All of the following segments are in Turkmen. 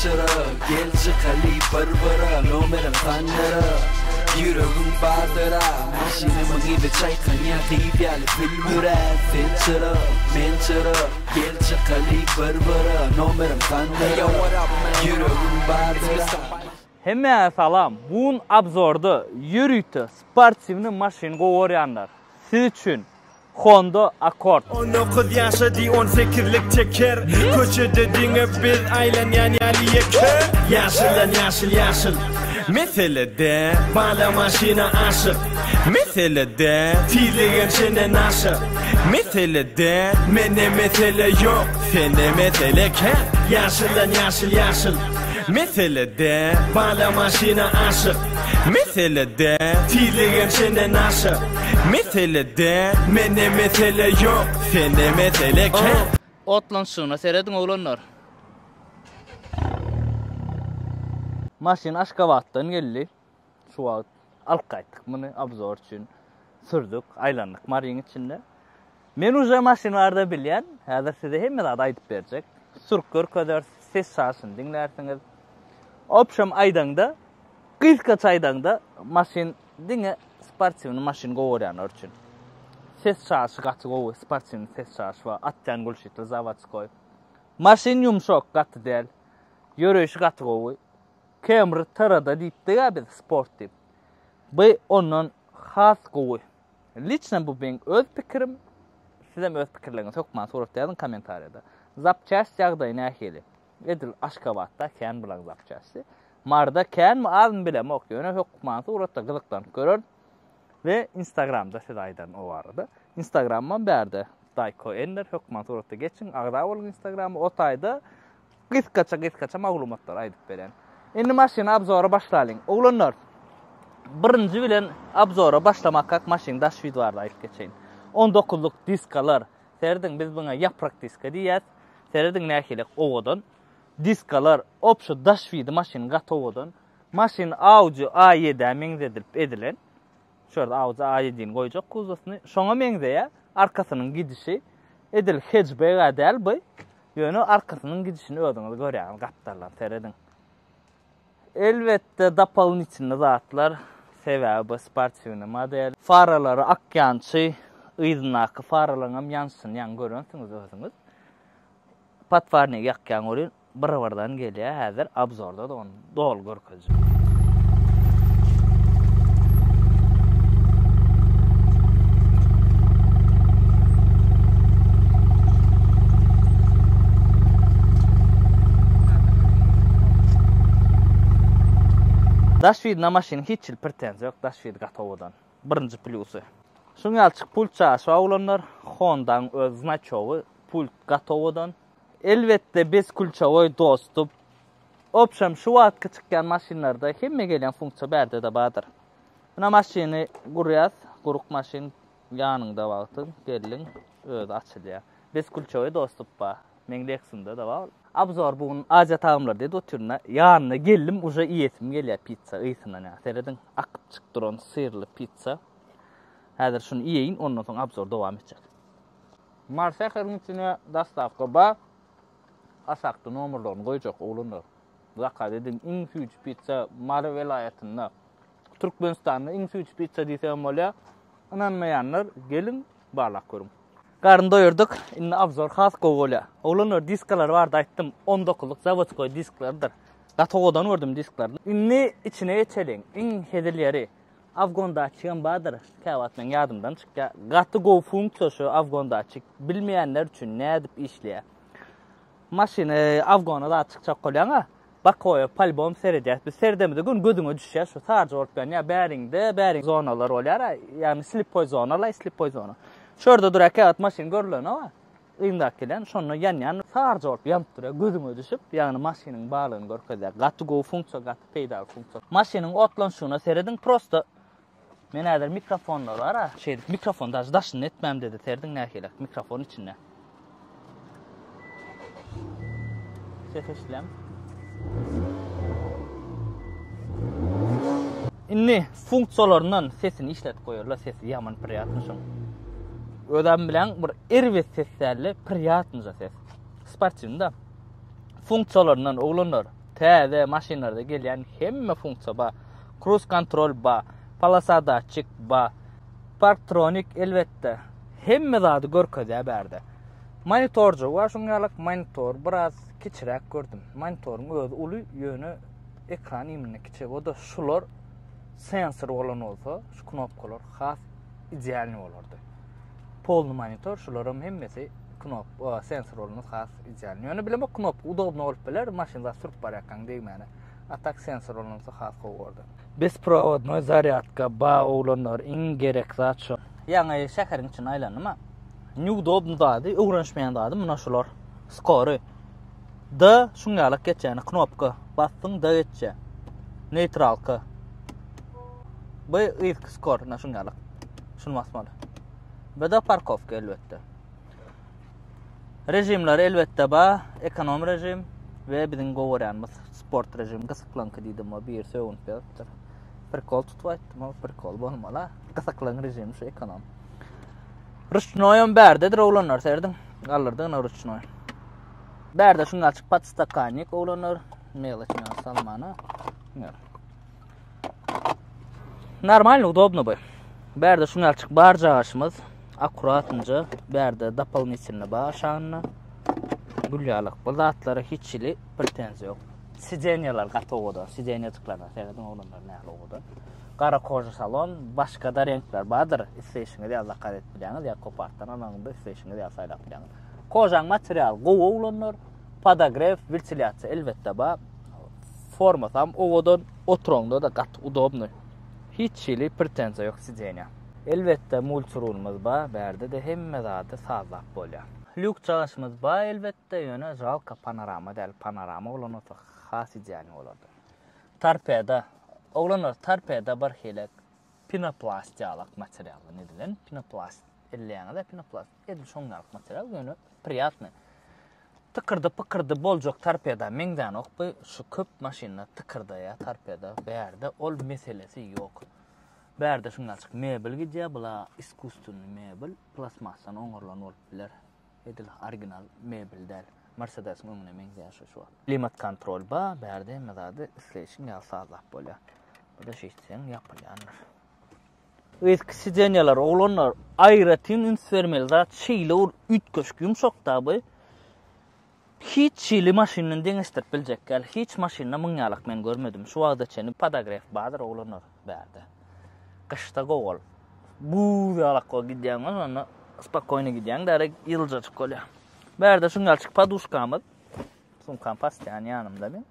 çyra Gel çykaly bir bira Nomerim sanlara Ýüregiň bardyra Maşynymyň yzy çaýkanýa Gyz ýaly sülmürä Sen çyra, men çyra Gel çykaly bir bira Nomerim sanlara Ýüregiň bardyra. Hemmäňe salam! Bu gün obzorda ýörite sportiwnyý maşyn gowy görýänler siz üçin Honda Accord. 19 ýaşa diý on sekizlik teker Köçede diňe biz aýlanýan ýaly ýeke Ýaşyldan ýaşyl ýaşyl Mesele däl Bala maşyna aşyk Mesele däl Tizligem çenden aşa Mesele däl Mende mesele ýok Sende mesele kän Ýaşyldan ýaşyl ýaşyl Mesele däl Bala maşyna aşyk Mesele däl Tizligem çenden aşa Mesele däl Mende mesele ýok Sende mesele kän. Otlanyşygyna serediň oglanlar. Maşyn Aşgabatdan geldi. Şu wagt alyp gaýtdyk muny obzor üçin. Sürdük, aýlandyk Maryň içinde. Men uje maşyn barada bilýän. Häzir size hemme zady aýdyp berjek. Sürüp görkezeris, ses çaşyny diňlärsiňiz. Obşem aýdaňda, gysgaça aýdaňda maşyn Diňe sportiwny maşyn gowy görýänler üçin. Ses çaşy gaty gowy sportiwny ses çaşy bar. Atýan gulşitli zawodskoý. Maşyn ýumşak gaty däl. Ýöreýşi gaty gowy. Camry TRD diýipdik-ä biz sport diýip. Bu ondan has gowy. Liçno bu meň öz pikirim. Sizem öz pikirleriňizi hökman suratda ýazyň kommentariýada. Zapçast ýagdaýy nähili? Edil Aşgabatda kän bulaň zapçasty. Maryda känmi azmy bilemok ýöne hökman suratda gyzyklanyp görerin we instagramda size aýdaryn o barada. Instagramam bärde Daýko Ender hökman suratda geçiň agza boluň instagrama o taýda gysgaça gysgaça maglumatlary aýdyp berýän. Indi maşyny obzora başlalyň. Oglanlar birinji bilen obzora başlamakkak maşynyň daş widi barada aýdyp geçeýin. 19-lyk diskalar serediň biz buňa ýaprak diska diýýäs. Serediň nähili owadan diskalar obşo daş widi maşynyň gaty owadan. Maşyn Audi A ýedä meňzedilip edilen. Şu ýerde Audi A ýedini goýjak kuzosyny. Şoňa meňzeýär. Arkasynyň gidişi edil hatchback-ä däl bu. Ýöne arkasynyň gidişini özüňiz görýäňiz gapdaldan serediň. Elbetde dopolnitelny zatlar, sebäbi bu sportiwnyý model. Faralary akýançy, yzyndaky faralaryňam ýanyşyny ýaňy görensiňiz özüňiz. Podfarnigi ýakýan welin bir-birden gelýär, häzir obzorda-da ony doly görkezjek. Daş widine maşynyň hiç hili pretenziýa ýok, daş widi gaty owadan. Birinji plýusy. Şuň ýalyçyk pult çaşy bar oglanlar. Hondaň öz znaçogy, pult gaty owadan. Elbetde bezkulçawoý dostup. Obşem şu wagtky çykýan maşynlarda hemme gelýän funksiýa bärde-de bardyr. Muna maşyny gurýas, guruk maşyn ýanyňda wagty geldiň özi açylýar. Bezkulçawoý dostup bar. Meň Lexumda-da bar ol. Obzor bu gün Aziýa tagamlary diýip otyryn-da. Ýanyna geldim uje iýesim gelýär pitsa ysyndan ýa. Serediň akyp çykyp duran syrly pitsa. Häzir şuny iýeýin ondan soň obzor dowam etjek. Mary şäheriniň içine dostawka bar. Aşakda nomerlerini goýjak oglanlar. Zakaz ediň iň süýji pitsa Mary welaýatynda. Türkmenistanda iň süýji pitsa diýsegem bolýar. Ynanmaýanlar geliň barlap görüň. Garyn doýurdyk. Indi obzor has gowy bolýar. Oglanlar diskalar bardy aýtdym. 19-lyk zawodskoý disklerdir. Gaty owadan gördüm disklaryny. Indi içine geçeliň. Iň hezil ýeri. Afgon datçigem bardyr. Käwagt meň ýadymdan çykýar. Gaty gowy funksiýa şu afgon datçik. Bilmeýänler üçin nädip işleýär. Maşyny afgona zat çykjak bolýaň-a. Bakoýa polbom seredýäs. Biz seredemizde gün gözüňe düşýär şu sarja bolup ýanýar. Bäriňde bäriň zonalar bolýar-a. Ýagny slipoý zona-laý slipoý zona. Şu ýerde durýar käwagt maşyn görülenok-a. Yzyndaky gelen şonda ýanýan sarja bolup ýanyp durýar gözüňe düşüp, ýagny maşynyň barlygyny görkezýär. Gaty gowy funksiýa, gaty peýdaly funksiýa. Maşynyň otlanyşygyna serediň prosta Men häzir mikrofonlar bar-a, şeýdip mikrofon daşy daşyny etmäm dedi, serediň nähili mikrofon içinde. Ses eşidilýärmi? Indi funksiýalaryndan sesini işletip goýarlar, sesi ýaman priýatny şoň. Özem bilen bir erbet ses däldi, priýatnyja ses. Sportiwny da. Funksiýalaryndan oglanlar. Täze maşynlarda gelýän hemme funksiýa bar. Kruz kontrol bar, polosa datçik bar, parktronik elbetde. Hemme zady görkezýär bärde. Monitorjygy bar şuň ýalak, monitor biraz kiçiräk gördüm. Monitoryň özi uly, ýöne ekran imенно kiçi. O-da şular sensor bolan bolsa, şu knopkalar has idealny bolardy. Polny monitor, şularam hemmesi knop, sensor bolanda has idealny. Ýöne bilemok knopka udobno bolup biler, maşyn zat sürüp barýarkaň degmäne. A tak sensor bolan bolsa has gowy bolardy. Besprovodnoý zarýadka ba oglanlar iň gerek zat şo. Ýaňy şäheriň içinde aýlandym-a. Neudobny zady, öwrenişmeýän zadym muna şular. Skory. D şuň ýalak geçýän knopka. Basdyň D geçýär. Neýtralka. Bu yzky skor, na şuň ýalak. Şuny basmaly. Bu da parkowka elbetde. Režimleri elbetde ba, ekonom režim we biziň gowy görýänimiz sport režim, gysyklyňky diýdim o biri sögünip ýazypdyr. Prikol tutup aýtdym, o prikol bolmaly. Gysyklyň režimi şu ekonom. Ruçnoýam bärdedir oglanlar serediň. Galdyrdyk ina ruçnoý. Bärde şuň açyk podstakannik oglanlar. Meloç salmana. Normalny, udobno bu. Bärde şuň açyk bar jagaşymyz. Akkuratynja bärde doполнительно bar aşagynda. Gül ýalyk. Bu zatlara hiç hili pretenziýa ýok. Sidenýalar gaty owadan. Sidenýajyklardan serediň oglanlar nähili owadan. Gara koža salon, başga-da reňkler bardyr. Isleýşiňiz ýaly zakaz edip bilýäňiz ýa Copartdan alanyňda isleýşiňiz ýaly saýlap bilýäňiz. Kožaň materialy gowy oglanlar. Podogrew, wentilýasiýa elbetde bar. Formasam owadan, oturaňda-da gaty udobnyý. Hiç hili pretenziýa ýok sidenýa. Elbetde multirulymyz bar, bärde-de hemme zady sazlap bolýar. Lýuk çagaşymyz bar elbetde, ýöne žalko panorama däl, panorama bolan bolsa has idealnyý bolardy. Torpeda. Oglanlar torpeda bir hili penoplast ýalak materialdan edilen, penoplast elleýäňiz-ä penoplast, edil şoň ýalak material, ýöne priýatnyý. Tykyrdy pykyrdy boljak torpeda meňzänok bu şu köp maşynda tykyrdaýa torpeda bärde ol meselesi ýok. Bärde şundaçyk mebel gidýär bula iskusstwennyi mebel plastmasdan oňarylan bolup biler. Edil original mebel däl. Mersedesiň öňüne meňzeýär şu şu wagt. Klimat kontrol ba bärde hemme zady isleýşiň ýaly sazlap bolýar. Bu-da şeýtseň ýapylýandyr. Yzky sidenýalar oglanlar aýratyn üns bermeli zat şeýle bir üýtgeşik ýumşakda bu. Hiç hili maşyn bilen deňeşdirip biljek däl. Hiç maşynda muň ýalak men görmedim. Şu wagta çenli podogref bardyr oglanlar bärde. Gyşda gowy ol. Buz ýalak bolup gidýäň şonda spokojny gidýäň däre ýyljajyk bolýar. Bärde şuň ýalyçyk poduşkamyz. Sumkam postoýan ýanymda men.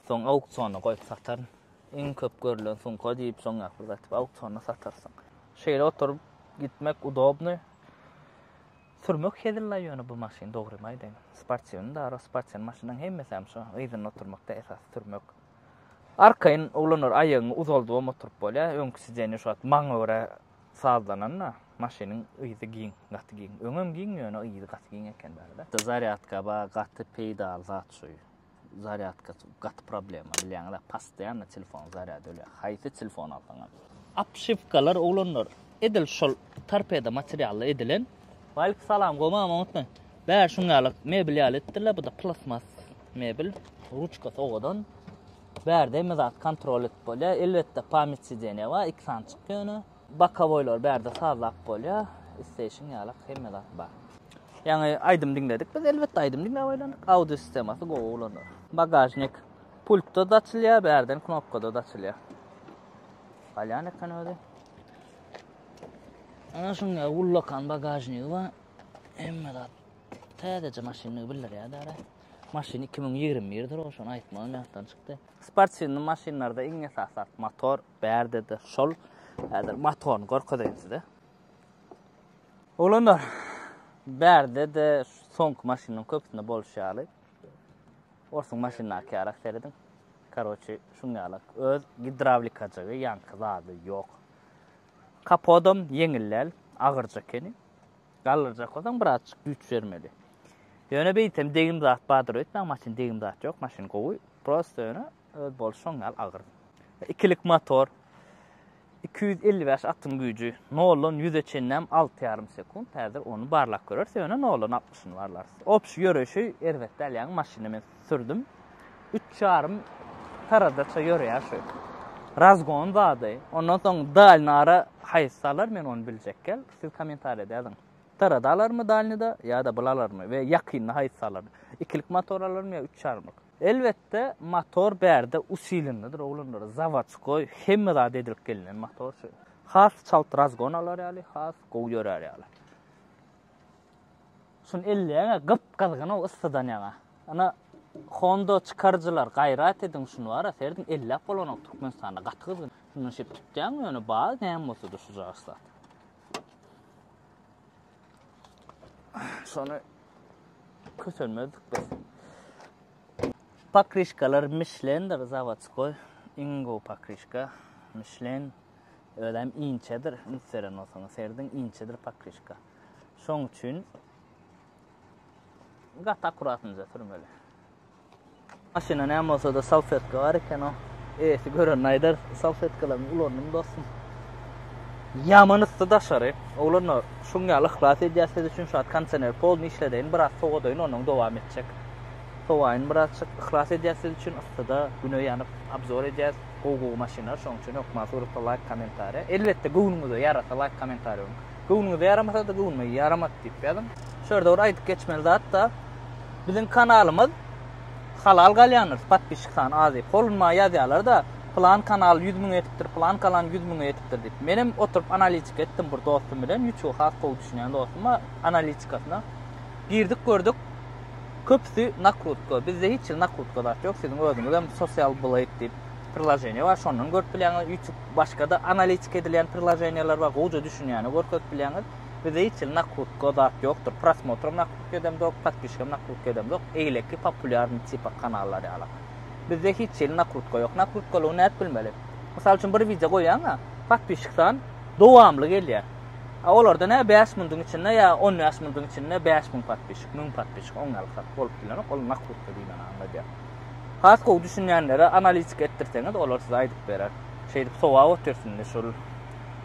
Soň auksionda goýup sataryn. Iň köp görülen sumka diýip şoň ýaly bir zat diýip auksionda satarsyň. Şeýle oturyp gitmek udobny. Sürmek hezil-la ýöne bu maşyn dogrymy aýdaýyn. Sportiwny dara sportiwny maşynlaryň hemmesi hem şo yzynda oturmakda esasy sürmek. Arkaýyn oglanlar aýagyňy uzaldybam oturyp bolýar. Öňki sidenýe şu wagt maňa görä sazlananda maşynyň yzy giň, gaty giň. Öňem giň ýöne yzy gaty giň eken bärde. Zarýadka bar gaty peýdaly zat şu. Zarýadkasy gaty problema bilýäňizä postoýanno telefon zarýady ölýär haýsy telefon alsaňam. Obşiwkalar oglanlar edil şol torpeda materially edilen. Waleýkim salam gowy mama oňatmy. Bäri şuň ýaly mebel ýaly etdirler bu da plasmas mebel ruçkasy owadan. Bärde hemme zat kontrol edip bolýar. Elbetde pamýat sidenýa bar iki sany çyk ýöne. Bokowoýlary bärde sazlap bolýar. Isleýşiň ýalak hemme zat bar. Ýaňy aýdym diňledik biz elbetde aýdym diňläp oýlandyk. Audio sistemasy gowy oglanlar. Bagažnik pultda-da açylýar, bärden knopkada-da açylýar. Galýan eken özi. Ana şuň ýaly ullakan bagažnigi bar. Hemme zat täzeje maşyndygy bildirýär däre. Maşyn 2021-dir, o şony aýtmagym ýatdan çykdy. Sportiwnyý maşynlarda iň esasy zat motor. Bärde-de şol. Häzir motoryny görkezeýin size. Oglanlar, bärde-de soňky maşynyň köpüsinde bolşy ýaly. Orsuň maşyndaky ýalak serediň. Karoçi, şuň ýalak. Öz gidrawlikajygy, ýaňky zady ýok. Kapodam ýeňil däl, agyrja ekeni. Galdyrjak bolsaň birazjyk güýç bermeli. Ýöne beýtsem degim zat bardyr öýtmäň, maşyn degim zat ýok, maşyn gowy. Prosta ýöne öz bolşy şoň ýaly agyr. Ikilik motor. 255 atyň güýji. Noldan ýüze çenlem alty ýarym sekunt. Häzir ony barlap göreris. Ýöne noldan altmyşyny barlarys. Obşi ýöreýşi erbet däl. Ýaňy maşyny men sürdüm. Üç ýarym taradaça ýöreýär şu. Razgon zady. Ondan soň dalnara haýsy alar men ony biljek gel. Siz kommentariýada ýazyň. Tarada alarmy dalnyda ýa-da bul alarmy we ýakynda haýsy alar? Ikilik motor alarmy ýa üç ýarymlyk? Elbetde motor bärde usilenlidir oglanlar. Zawodskoý hemme zat edilip gelinen motor şu. Has çalt razgon alar ýaly, has gowy ýörär ýaly. Şuny elleýäňä gyp-gyzgyn-ow yssydan ýaňa. Ana Honda çykaryjylar gaýrat ediň şuny bara serediň elläp bolanok Türkmenistanda gaty gyzgyn. Şundan şeýdip tutýaň ýöne bar näme bolsa-da şu zat. Şony kösenmezdik biz. Pokryşkalar Michelindir zawodskoý. Iň gowy pokryşka Michelin. Özem inçedir. Üns beren bolsaňyz serediň inçedir pokryşka. Şoň üçin gaty akkuratnyja sürmeli. Maşyna näme bolsa-da salfetka bar eken o. Eýesi görende aýdar, salfetkalaryňy ulandym dostum. Ýaman yssy daşary. Oglanlar, şuň ýaly yhlas edýäs siz üçin şu wagt kondisioner polny işledeýin, biraz sowadaýyn ondan dowam etjek. Sowaýyn birazjyk. Yhlas edýäs siz üçin yssyda güne ýanyp obzor edýäs. Gowy gowy maşynlar şoň üçin hökman suratda laýk kommentariýa. Elbetde göwnüňize ýarasa laýk kommentariýa goýuň. Göwnüňize ýaramasa-da göwnüme ýaramady diýip ýazyň. Şu ýerde bir aýdyp geçmeli zat-da, biziň kanalymyz halal galýandyr, podpisçik sany az diýip. Hol maňa ýazýarlar-da, pylan kanal 100 müňe ýetipdir, pylan kanal 100 müňe ýetipdir diýip. Menem oturyp analitika etdim bir dostum bilen, ýutuba has gowy düşünýän dostum bar, analitikasyna. Girdik gördük, köpüsi nakrutka. Bizde hiç hili nakrutka zat ýok, siziň özüňizem Social Blade diýip priloženiýe bar, şondan görüp bilýäňiz. YouTube başga-da analitika edilýän priloženiýeler bar, gowja düşünýäne görkezip bilýäňiz. Bizde hiç hili nakrutka zat ýokdur. Prosmotram nakrutka edemzok, podpiskam nakrutka edemzok. Eýleki populýarnyý tipa kanallar ýaly. Bizde hiç hili nakrutka ýok. Nakrutkalygy nädip bilmeli? Mysal üçin bir wideo goýýaň-a, podpisçik san dowamly gelýär. A olarda nä 5 munduň içinde ýa 15 munduň içinde 5000 podpisçik, 1000 podpisçik oň ýaly zat bolup bilenok. Ol nakrutka diýmeni aňladýar. Has gowy düşünýänlere analitika etdirseňiz olar size aýdyp berer. Şeýdip sowap otyrys indi şul.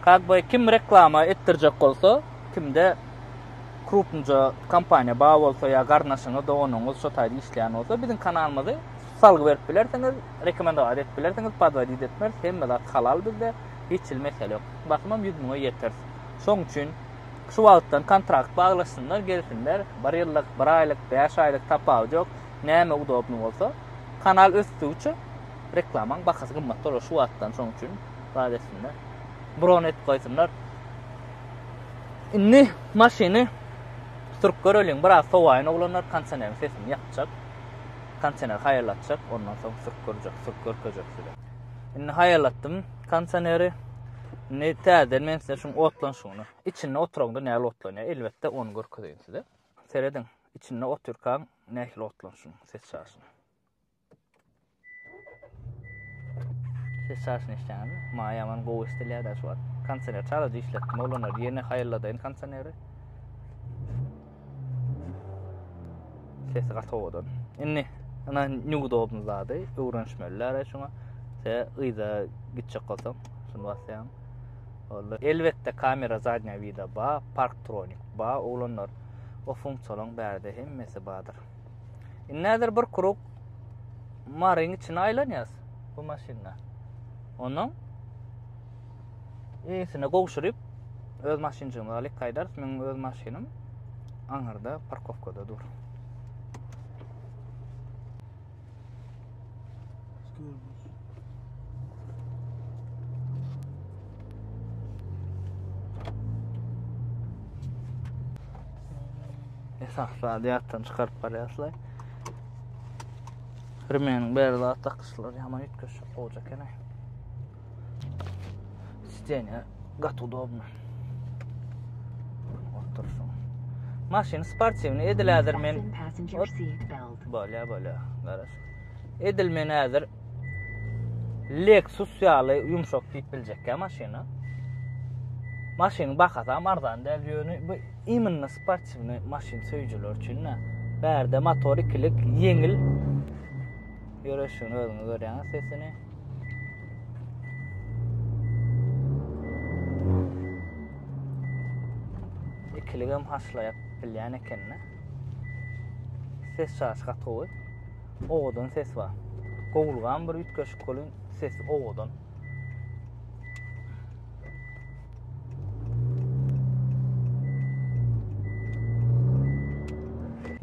Kak by kim reklama etdirjek bolsa, kimde krupnyja kompaniýa bar bolsa ýa garyndaşyňyz, doganyňyz şo taýda işleýän bolsa biziň kanalymyzy salgy berip bilersiňiz, rekomendowat edip bilersiňiz, podwodit etmeris, hemme zat halal bizde, hiç hili mesele ýok. Basymam 100 müňe ýeteris. Şoň üçin şu wagtdan kontrakt baglaşsynlar, gelsinler, bir ýyllyk, bir aýlyk, bäş aýlyk tapawudy ýok. Näme udobny bolsa, kanal ösdügiçe reklamaň bahasy gymmat bolar şu wagtdan şoň üçin zat etsinler. Bron edip goýsunlar. Indi maşyny sürüp göreliň. Biraz sowaýyn oglanlar, kondisioneriň sesini ýapjak. Kondisioneri haýallatjak, ondan soň sürüp görjek, sürüp görkezjek size. Indi haýallatdym kondisioneri. Indi täzeden men size şuň otlanyşyny, içinde oturaňda nähili otlanýar, elbetde ony görkezeýin size. Serediň, içinde otyrkaň nähili otlanyşyny, ses çaşyny. Ses çaşyny eşidýäňizmi? Maňa ýaman gowy eşidilýär-dä şu wagt. Kondisioner çalaja işletdim oglanlar. Ýene haýalladaýyn kondisioneri. Sesi gaty owadan. Indi ana neudobny zady öwrenişmeliler şuňa. Se yza gitjek bolsaň, şuny basýaň. Boldy. Elbetde kamera zadnýa vida ba, parktronik ba oglanlar. O funksiýalaryň bärde hemmesi bardyr. Indi häzir bir krug Maryň içine aýlanýas bu maşynda. Ondan eýesine gowşuryp öz maşynjygymyzy alyp gaýdarys. Meň öz maşynym aňyrda parkowkada dur. Esasy zady ýatdan çykaryp barýaslar. Remeniň bäri zat dakyşlary ýaman üýtgeşik gowja eken. Sidenýa gaty udobny. Oturşyň. Maşyn sportiwny edil häzir men Bolýa bolýa. Garaş. Edil men häzir Lexus ýaly ýumşak diýip biljekkä maşyna. Maşynyň bahasy hem arzan däl, ýöne bu imенно sportiwny maşyn söýüjiler üçin-de. Bärde motor ikilik, ýeňil ýöreşini özüňiz görýäňiz sesini. Ikiligem haşlaýap bilýän ekeni. Ses çaşy gaty gowy. Owadan ses bar. Gowulygam bir üýtgeşik welin sesi owadan.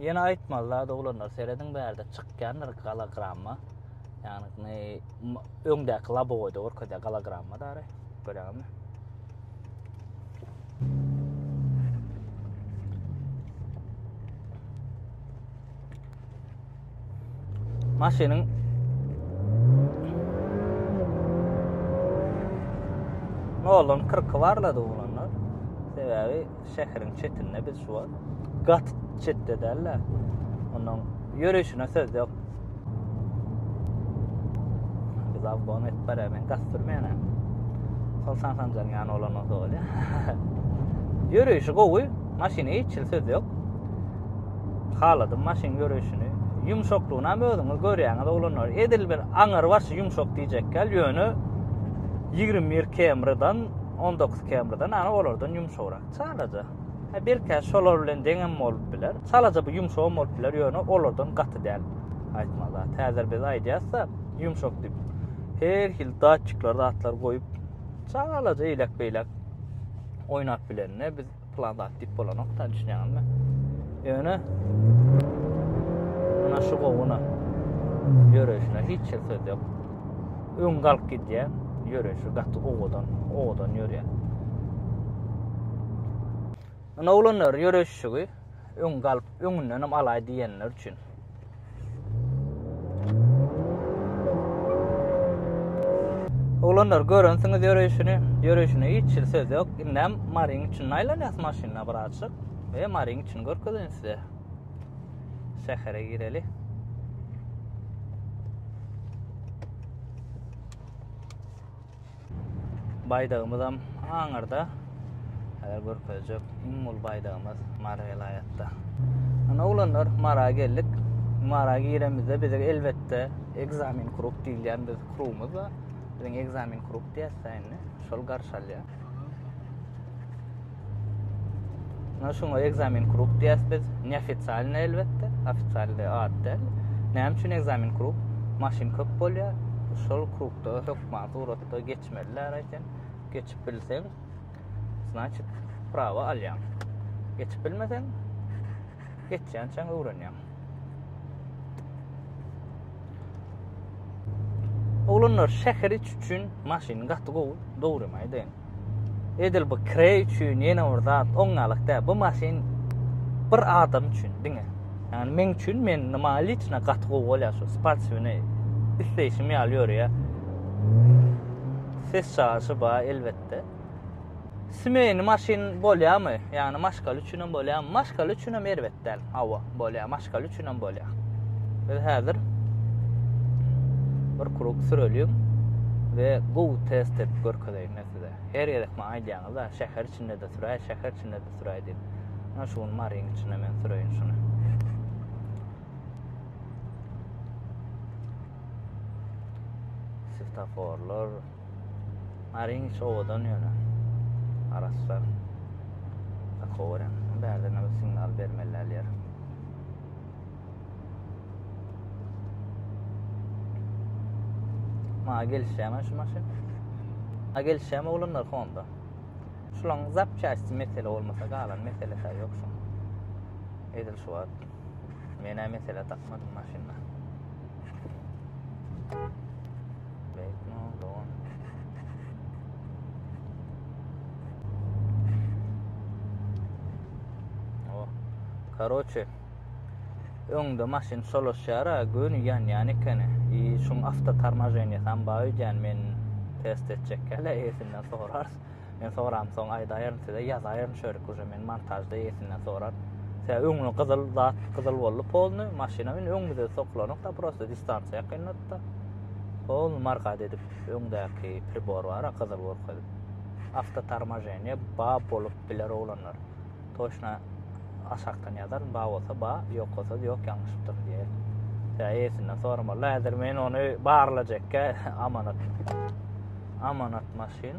Ýene aýtmaly zat oglanlar serediň bärde çykýandyr gologramma. Ýagny öňdäki labowoýda görkezýär gologramma dary. Görýäňizmi? Maşynyň Noldan kyrky barlady oglanlar. Sebäbi şäheriň çetinde biz şu wagt. Gaty çetde däl-de. Ondan ýörüşine söz ýok. Biz abon edip barýar, men gaz sürmeýän. Soltan Sanjaryň ýany bolan bolsa bolýar. Ýörüşi gowy, maşyna hiç hili söz ýok. Haladym maşynyň ýörüşini. Ýumşaklygynam özüňiz görýäňiz oglanlar. Edil bir aňyr başy ýumşak diýjek däl, ýöne 21 Camry'dan, 19 Camry'dan ana olardan ýumşagrak. Çalaja. Hä belkä şolar bilen deňem bolup biler. Çalaja bu ýumşagam bolup biler, ýöne olardan gaty däl. Aýtmaly zat. Häzir biz aýdýas-da ýumşak diýip. Her hili datçikler zatlar goýup çalaja eýläk-beýläk oýnap bilenine biz Plan zat diýip bolanok da düşünýäňizmi? Ýöne Ana şu gowuna ýöreýşine hiç ýer söz ýok. Öň galyp gidýär, ýöreýşi gaty owadan, owadan ýörýär. Ana oglanlar ýöreýşigi öň galyp, öňünden hem alaý diýenler üçin. Oglanlar görensiňiz ýöreýşini, ýöreýşine hiç hili söz ýok. Indem Maryň içinde aýlanýas maşynda birazjyk. We Maryň içini görkezeýin size. Şähere gireli. Baýdagymyzam aňyrda. Häzir görkezjek iň uly baýdagymyz Mary welaýatda. Ana oglanlar Mara geldik. Mara giremizde bize elbetde ekzamen krug diýilýän biz krugumyz bar. Biziň ekzamen krug diýýäs indi. Şol garşy alýar. Ana şuňa ekzamen krug diýýäs biz. Neofitsialny elbetde, ofitsialny at däl. Näme üçin ekzamen krug? Maşyn köp bolýar. Şol krugda hökman suratda geçmeliler aýtyn. Geçip bilseň, значит, prawa alýaň. Geçip bilmeseň, geçýänçäň öwrenýäň. Oglanlar şäher içi üçin maşyn gaty gowy, dogrymy aýdaýyn. Edil bu kireý üçin ýene bir zat oňňalyk däl. Bu maşyn bir adam üçin diňe. Ýagny meň üçin men maňa liçno gaty gowy bolýar şu sportiwny isleýşim ýaly ýörýär. Ses çaşy bar elbetde. Smeýni maşyn bolýarmy? Ýagny maşgala üçin hem bolýarmy? Maşgala üçin hem erbet däl. Hawa, bolýar. Maşgala üçin hem bolýar. Biz häzir bir krug süreliň we gowy test edip görkezeýin men size. Her gezek maňa aýdýaňyz-da, şäher içinde-de süräý, şäher içinde-de süräý diýip. Ana şu gün Maryň içinde men süreýin şuny. Svetoforlar. Maryň içi owadan ýöne. Arassa. Gowy görýän. Bärden bir signal bermeli däl ýer. Maňa gelişýärmi şu maşyn? Maňa gelişýärmi oglanlar Honda? Şulaň zapçasti mesele bolmasa galan meselesi ýok şuň. Edil şu wagt men-ä mesele tapmadym maşynda. Beýtme dogan. Oh. Karoçe. Öňde maşyn çolaşýar-a, göni ýanýan ekeni. I şuň awtotormoženiýasam bar öýdýän, men test etjek däl-ä, eýesinden sorarys. Men soramsoň aýdaýaryn size, ýazaýaryn şörik uje men montažda eýesinden soraryn. Sebäbi öňüne gyzyl zat gyzyl boldy polny, maşynam indi öňümize sokulanok-da, prosta distansiýa ýakynlady-da. Polny markat edip öňdäki pribor bar-a gyzyl görkezip. Awtotormoženiýa ba bolup biler oglanlar. Toçna aşakdan ýazaryn, ba bolsa ba, ýok bolsa ýok ýalňyşypdyryn diýerin. Tä eýesinden soramaly. Häzir men ony barlajakka amanat. Amanat maşyn.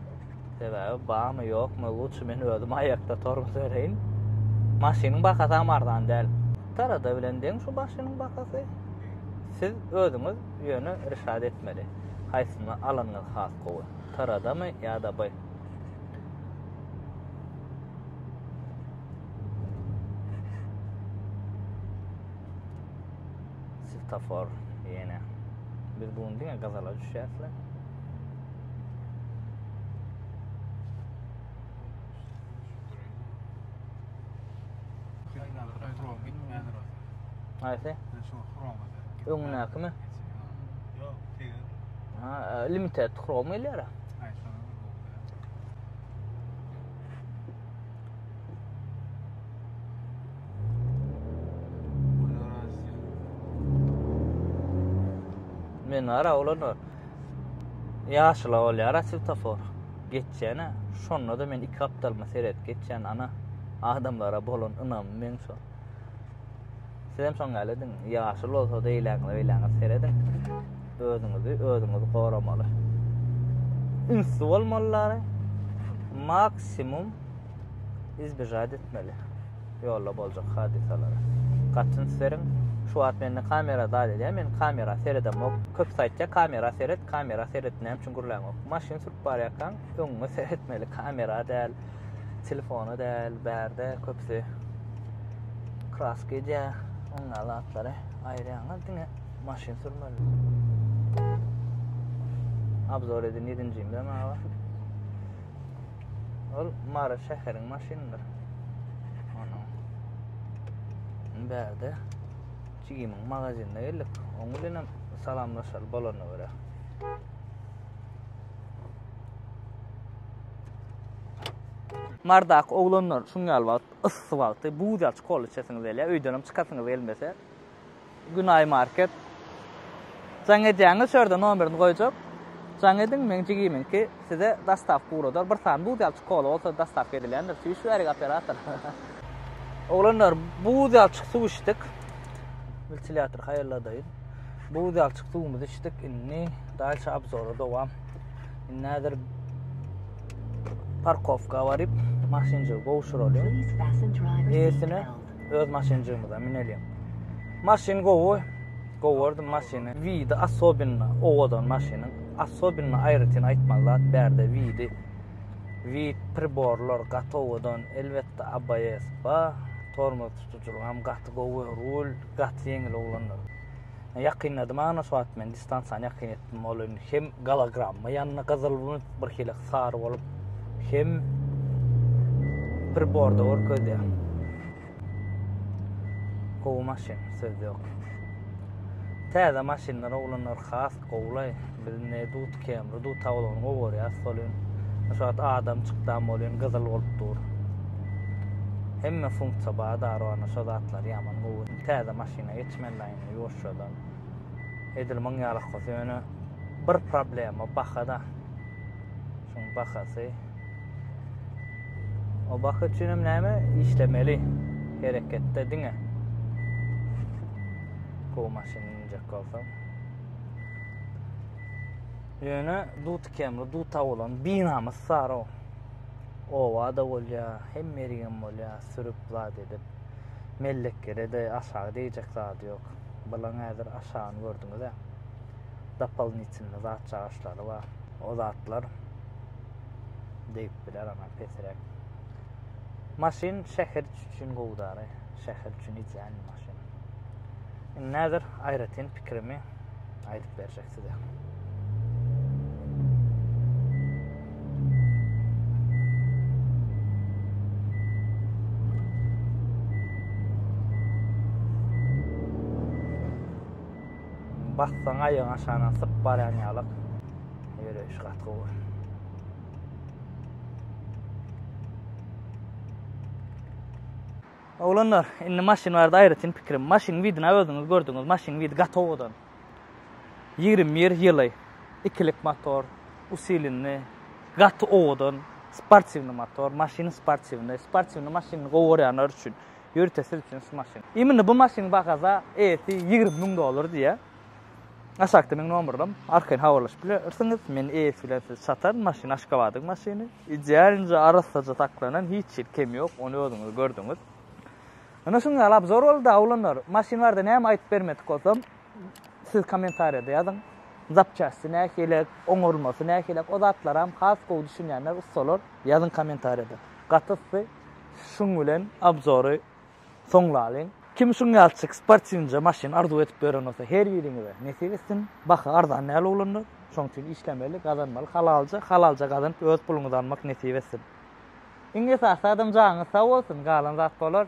Sebäbi bamy ýokmy, lutşy men özüm aýakda tormoz bereýin. Maşynyň bahasam arzan däl. Tarada bilen deň şu maşynyň bahasy. Siz özüňiz ýöne rişat etmeli. Haýsyny alanyňyz has gowy? Taradamy ýa-da by? Svetofor ýene. Biz bu gün diňe gazala düşýäs-le. Haýsy? Öňündäkimi? Ýok, tegin. Ha, e, limited Chrome gelýär. Aý, şonuň bir gowy. Men ara olanlar. Ýaşyla bolýar svetofor. Geçýän-ä. Şonda-da men iki gapdalyma seret geçýän ana. Adamlara bolan ynamym meň şo. Sizem şoň ýaly ediň. Ýaşyl bolsa-da eýläňize beýläňize serediň. Özüňizi özüňiz goramaly. Ünsli bolmalylar. Maksimum izbejat etmeli. Ýolda boljak hadysalara. Gaty üns beriň. Şu wagt mende kamera zat edýär. Men kamera seredemok. Köpüsi aýtýar kamera seret, kamera seret näme üçin gürläňok. Maşyn sürüp barýarkaň öňüňe seretmeli. Kamera däl, telefona däl, bärde köpüsi kraska edýär. Oňa zatlary aýyrýaňyz diňe maşyn sürmeli. Obzor edin ýedinjimde maňa. Ol Mary şäheriň maşynydyr. Onuň bärde jigimiň magazinine geldik. Oň bilenem salamlaşaly bolanyna görä. Mardaky oglanlar şuň ýaly wagt, yssy wagty buz ýaly kola içesiňiz gelýär, öýdenem çykasyňyz gelmese, Günaý market. Jaň edýäňiz, şu ýerde nomerini goýjak. Jaň ediň, meň jigimiňki size dostawka ugradar. Bir sany buz ýalçyk kola bolsa dostawka edilýändir. Süýş bärik operator. Oglanlar, buz ýalçyk suw içdik. Wentilýator haýalladaýyn. Buz ýalçyk suwumyzy içdik. Indi dalşa obzora dowam. Indi häzir parkowka baryp, maşynjygy gowşuralyň. Eýesine. Öz maşynjygymyza müneliň. Maşyn gowy. Gowy gördüm maşyny. Widi asobinno owadan maşynyň. Asobinno aýratyn aýtmaly zat bärde widi. Wid priborlar gaty owadan. Elbetde ABS ba. Tormoz tutujylygam gaty gowy. Rul gaty ýeňil oglanlar. Ýakynladym ana şu wagt men distansiýany ýakyn etdim. Ol indi hem gologramma ýanyna gyzyl bir hili sary bolup hem priborda görkezýär. Gowy maşyn, söz ýok. Täze maşynlar oglanlar has gowulaý. Biz ne dut Camry, dut Avalony gowy görýäs bolýan. Şu wagt adam çykdam bolýan, gyzyl bolup dur. Hemme funksiýa bar da, şo zatlar ýaman gowy. Täze maşyna geçmeli indi ýuwaşjadan. Edil muň ýalak bolsa ýöne bir problema bahada. Şuň bahasy. O baha üçin hem näme işlemeli? Hereketde diňe. Gowy maşyn münjek bolsaň. Ýöne dut kemli, duta bolan binamys saro. Oba-da bolýar, hemme ýerigem bolýar, sürüp zat edip. Melleklere-de aşagy degjek zady ýok. Bulaň häzir aşagyny gördüňiz-ä. Dopolnitelnyý zatjagaşlary bar. O zatlar degip biler ana pesräk. Maşyn şäher üçin gowy dary. Şäher üçin idealnyý maşyn. Indi häzir aýratyn pikirimi aýdyp berjek size. Bassaň aýagyň aşagyndan syp barýan ýalyk. Ýöreýiş gaty gowy. Oglanlar, indi maşyn barada aýratyn pikirim. Maşynyň widini özüňiz gördüňiz. Maşynyň widi gaty owadan. 21 ýyly, ikilik motor, usilenny, gaty owadan, sportiwny motor, maşyny sportiwny, sportiwny maşynyny gowy görýänler üçin, ýörite siz üçin şu maşyn. Imенно bu maşynyň bahasy eýesi 20 müň dollar diýýär. Aşakda meň nomerym, arkaýyn habarlaşyp bilersiňiz. Men eýesi bilen sizi çataryn. Maşyn Aşgabadyň maşyny. Idealnyja arassaja saklanan, hiç hili kemi ýok, ony özüňiz gördüňiz. Ine şuň ýaly obzor boldy oglanlar. Maşyn barada näme aýdyp bermedik bolsam, Siz kommentariýada ýazyň. Zapçasty nähili, oňarylmasy nähili, o zatlaram has gowy düşünýänler, ussalar ýazyň kommentariýada. Gaty yssy. Şuň bilen obzory soňlalyň. Kim şuň ýalyçyk sportiwnja maşyn arzuw edip ýören bolsa her biriňize nesip etsin. Baha arzan däl oglanlar. Şoň üçin işlemeli, gazanmaly halalja, halalja gazanyp öz puluňyzy almak nesip etsin. Iň esasy adam janyňyz sag bolsun, galan zat bolar.